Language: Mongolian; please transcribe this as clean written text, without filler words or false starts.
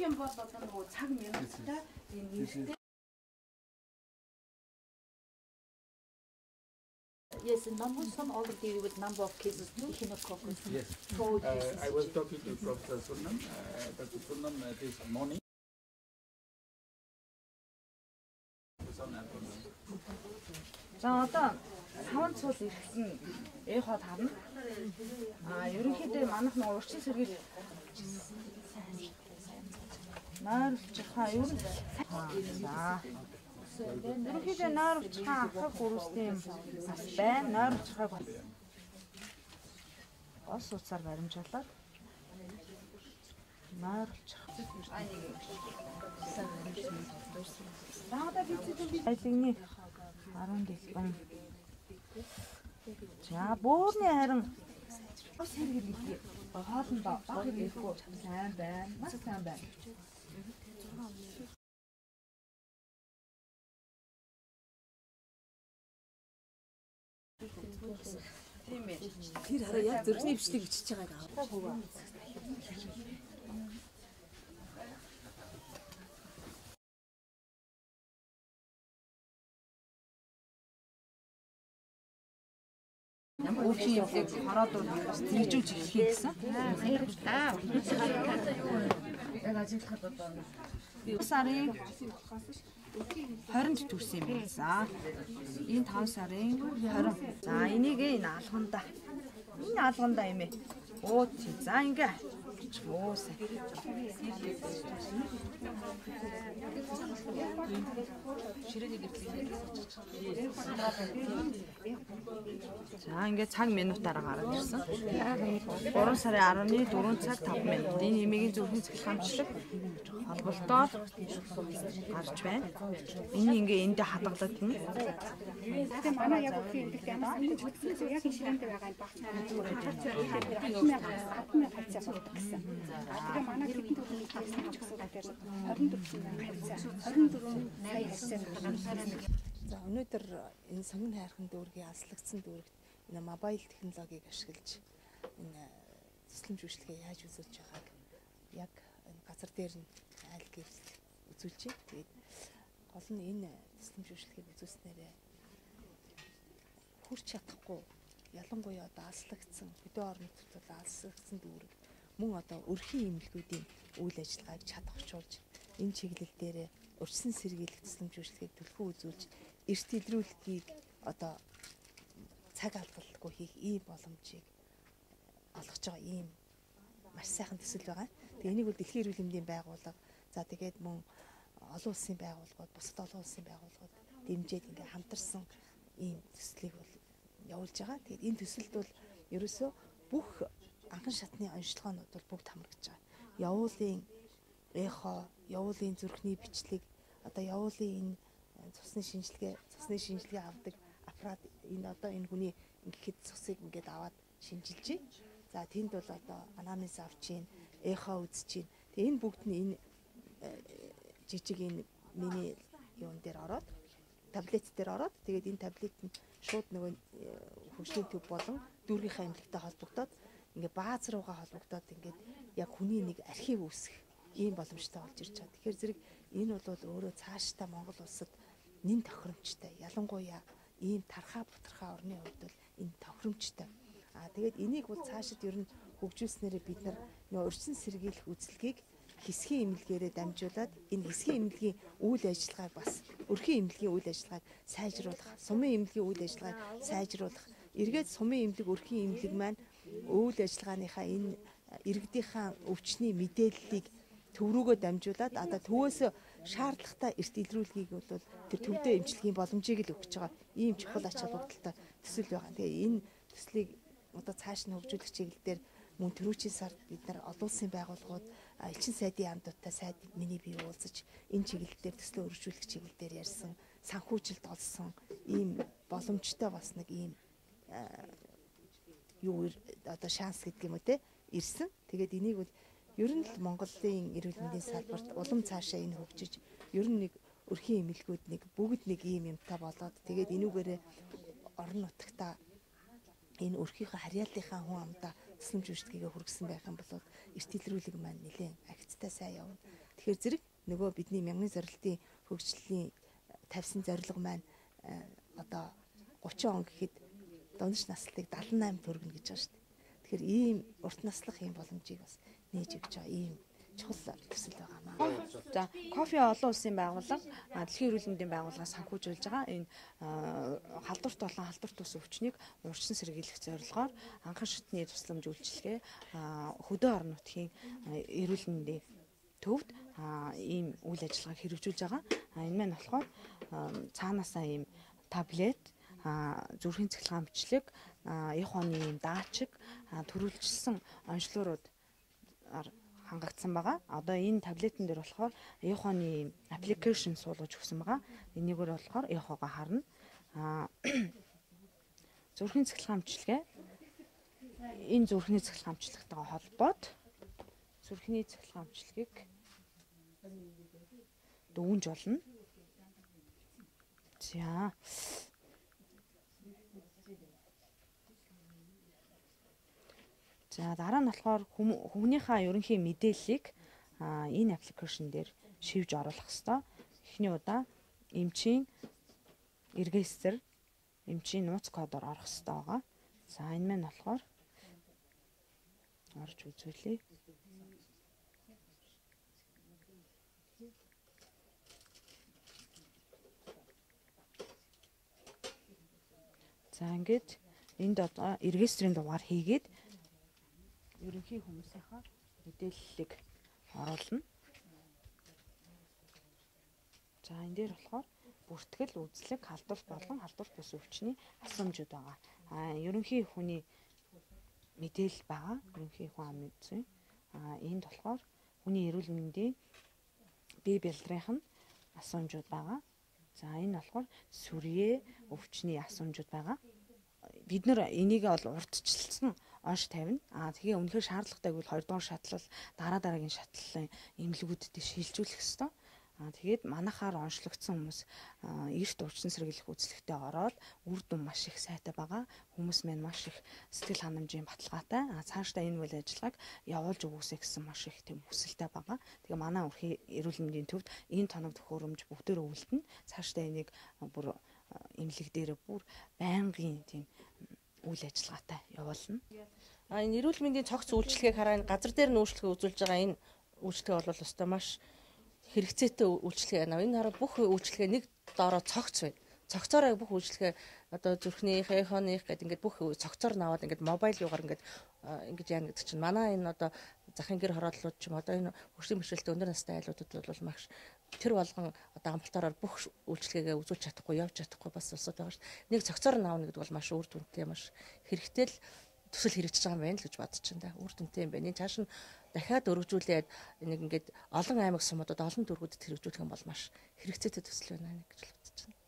Өөрөх юм бол одоо нөгөө цаг минуттай энэ нэртэй. Yes, in number some already with number of cases echinococcus. Yes. I was talking to Professor Sunnam, Dr. Sunnam this morning. За одоо саван цул ирсэн эхо тарна. А ерөнхийдөө манайх нэг урчин сэргийл нойрлчихаа ер нь за ерөнхийдөө нойрлчихаа ахах гүрүүсний юм бас байна. Нойрлчихааг гол сууцаар баримжаалаад нойрлчих. Айлгны 10 дэлгэн. За бөөрийн харин ус хэрэг гэдэг хоолнд баг хэрэггүй сайн байна. Маш сайн байна. Тийм ээ. Тэр хараа яг зүрхний бичлэг бичиж байгааг аваа. Өөрхийн юмлыг хороод зэрэгжүүлж эхлэх юм гэсэн. Яг ажиглахад одоо сарын 20-нд төрсөн юм байна. За энэ 5 сарын 20. За энийг энэ алгандаа. Энэ алгандаа юм ээ. Оо тий. За ингээ. Оо сайн. За ингээ цаг минутаараа гараад ирсэн. 3 сарын 10-ны 4 цаг 5 минут. Энэ эмээгийн зүрхний цэцлэг хамчлаг холболтоор гарч байна. Энэ ингээ эндээ хадгалагдана. Тэгээ манай яг үгүй юм дээр ямар нэгэн хөдөлгөөн яг энэ ширээнд байгаа юм баг. 10,000 хавцаа болдог гэсэн. Тэгээ манай хэдэн төгрөгийн хийсэн ч гэсэн дээр 24,000 хавцаа 24 сая хавцаа байгаа. За өнөөдөр энэ сонгон хайрхан дүүргийн аслагдсан дүүрэгт энэ мобайл технологиг ашиглаж энэ тусламж үйлчилгээ яаж үзүүлж байгааг яг энэ газар дээр нь айл гэрэл үзүүлж байна. Тэгээд гол нь энэ тусламж үйлчилгээг үзүүлснээрээ хүрч чадахгүй ялангуяа одоо аслагдсан хөдөө орон нутгад бол аслагдсан дүүрэг мөн одоо өрхийн эмнэлгүүдийн үйл ажиллагааг чад орчуулж энэ чиглэл дээрээ урьдчилан сэргийлэх тусламж үйлчилгээг түлхүү үзүүлж эрт илрүүлгийг одоо цаг алдгалгүй хийх ийм боломжийг олгож байгаа ийм маш сайхан төсөл байгаа. Тэгээ энийг бол Дэлхийн эрүүл мэндийн байгууллага, за тэгээд мөн олон улсын байгууллагууд, бусад олон улсын байгууллагууд дэмжиж ингээ хамтарсан ийм төслийг бол явуулж байгаа. Тэгээд энэ төсөлд бол ерөөсөө бүх анхан шатны онцлогоонууд бол бүгд хамрагдж байгаа. Явуулын эхо, явуулын зүрхний бичлэг, одоо явуулын энэ цусны шинжилгээ авдаг аппарат энэ одоо энэ хүний ингээд цусыг ингээд аваад шинжилж байна. За тэнд бол одоо анамнез авч чинь, эхо үзэж чинь. Тэгээ энэ бүгд нь энэ жижиг энэ миний юун дээр ороод таблет дээр ороод тэгээд энэ таблет нь шууд нөгөө хөгжлийн төв болон дүүргийнхээ эмнэлэгтэй холбогдоод ингээд бааз руугаа холбогдоод ингээд яг хүний нэг архив үүсгэх ийм боломжтой болж ирж байгаа. Тэгэхээр зэрэг энэ бол өөрөө цаашдаа Монгол улсад нэн тохиромжтой. Ялангуяа ийм тархаа бутархаа орны хувьд бол энэ тохиромжтой. Аа тэгээд энийг бол цаашид ер нь хөгжүүлснээрээ бид нар нөгөө урьдчилан сэргийлэх үзлэгийг хэсгийн эмнэлгээрээ дамжуулаад энэ хэсгийн эмнэлгийн үйл ажиллагааг бас өрхийн эмнэлгийн үйл ажиллагааг сайжруулах, сумын эмнэлгийн үйл ажиллагааг сайжруулах, эргээд сумын эмнэлэг, өрхийн эмнэлэг маань үйл ажиллагааныхаа энэ иргэдийнхаа өвчний мэдээллийг төв рүүгөө дамжуулаад одоо төвөөс шаардлагатай эрт илрүүлгийг бол тэр төвдөө эмчилгээний боломжийг л өгч байгаа ийм чухал ач холбогдолтой төсөл байгаа. Тэгээ энэ төслийг одоо цааш нь хөгжүүлэх чиглэл дээр мөн түрүүчийн сард бид нар олон улсын байгууллагууд, элчин сайдын яамдуудтай сайд миний бие уулзаж энэ чиглэл дээр төслөө өргөжүүлэх чиглэл дээр ярьсан, санхүүжилт олсон ийм боломжтой бас нэг ийм юу одоо шанс гэдэг юм уу те ирсэн. Тэгээд энийг бол ер нь л Монголын эрүүл мэндийн салбарт улам цаашаа энэ хөгжиж ер нь нэг өрхийн эмнэлгүүд нэг бүгд нэг ийм юмтай болоод тэгээд энүүгээрээ орон нутагта энэ өрхийнхээ харьяаллынхаа хүн амдаа тусламж үйлчилгээгээ хүргэсэн байх юм бол эрт илрүүлэг маань нэлээд агцтай сайн явна. Тэгэхээр зэрэг нөгөө бидний мянган зорилтын хөгжлийн тавьсан зорилго маань одоо 30 он гэхэд дундаж наслалтыг 78 төгрөгнө гэж байгаа шүү дээ. Тэгэхээр ийм урт наслах ийм боломжийг бас нээж өгч байгаа ийм чухал төсөл байгаа маа. За, кофе олон улсын байгууллага, дэлхийн эрүүл мэндийн байгууллагаас санхүүжүүлж байгаа энэ халдварт болон халдварт ус өвчнийг урьдчилан сэргийлэх зорилгоор анхан шатны тусламж үйлчилгээ хөдөө орон нутгийн эрүүл мэндийн төвд ийм үйл ажиллагааг хэрэгжүүлж байгаа. Энэ маань болохоор цаанаасаа ийм таблет, зүрхийн цахилгаан бичлэг, эх оны ийм даачиг, төрүүлжсэн онцлогоорууд хангагдсан байгаа. Одоо энэ таблетэн дээр болохоор эхоны аппликейшн суулгаж өгсөн байгаа. Энийгээр болохоор эхогоо харна. Зүрхийн цахилгаан бичлэгээ энэ зүрхний цахилгаан бичлэгтэйгээ холбоод зүрхний цахилгаан бичлэгийг дүүнж болно. За. За, дараа нь болохоор хүмүүнийхээ ерөнхий мэдээллийг энэ аппликейшн дээр шивж оруулах ёстой. Эхний удаа эмчийн регистр, эмчийн нууц кодоор орох ёстой байгаа. За, энэ маань болохоор орж үзүүлье. За, ингээд энд одоо регистрийн дугаар хийгээд ерөнхий хүмүүсийнхаа мэдээллийг оруулна. За, энэ дээр болохоор бүртгэл, үзлэг, халдварт болон халдварт бус өвчний асуумжууд байгаа. Ерөнхий хүний мэдээлэл байгаа. Ерөнхий хүн амын зүйн. Энд болохоор хүний эрүүл мэндийн бие бялдрынх нь асуумжууд байгаа. За, энэ болохоор сүрье өвчний асуумжууд байгаа. Бид нар энийг бол урдчилсан онш тавина. Тэгээ үнэхээр шаардлагатай гэвэл 2 дугаар шатлал, дараа дараагийн шатлалын эмнэлгүүдэд шилжүүлэх ёстой. Тэгээд манайхаар онцлогдсон хүмүүс эрт урьдчилан сэргийлэх үзлэгтээ ороод үр дүн маш их сайтай байгаа. Хүмүүс маань маш их сэтгэл ханамжийн баталгаатай. Цаашдаа энэ үйл ажиллагааг явуулж өгөөсэй гэсэн маш их тийм хүсэлтэй байгаа. Тэгээ манай өрхийн эрүүл мэндийн төвд энэ тоног төхөөрөмж бүгдээр өвөлдөн. Цаашдаа энийг бүр эмнэлэг дээр бүр байнгын тийм үйл ажиллагаатай явуулна. Энэ эрүүл мэндийн цогц үйлчилгээг хараа, энэ газар дээр нь үйлчилгээ үзүүлж байгаа энэ үйлчилгээ бол өстой маш хэрэгцээтэй үйлчилгээ байна. Энэ хараа бүх үйлчилгээ нэг доороо цогц байна. Цогцоороо бүх үйлчилгээ одоо зүрхнийх, эхоных гэдэг ингээд бүх цогцоор наваад ингээд мобайл юугаар ингээд ингэж яана гэдэг чинь манай энэ одоо захын гэр хорооллууд ч юм одоо энэ хөгжлийн бэрхшээлтэй өндөр настай айлуудад бол маш тэр болгон одоо амбулаториор бүх үйлчилгээгээ үзүүлж чадахгүй, явж чадахгүй бас улсууд байгаа шүү дээ. Нэг цогцоор наавна гэдэг бол маш үр дүнтэй, маш хэрэгтэй л төсөл хэрэгжиж байгаа юм байна л гэж бодож байна да. Үр дүнтэй юм байна. Энэ цааш нь дахиад өргөжүүлээд нэг ингээд олон аймаг сумуудад, олон дүүргүүдэд хэрэгжүүлэх юм бол маш хэрэгцээтэй төсөл байна гэж бодож байна.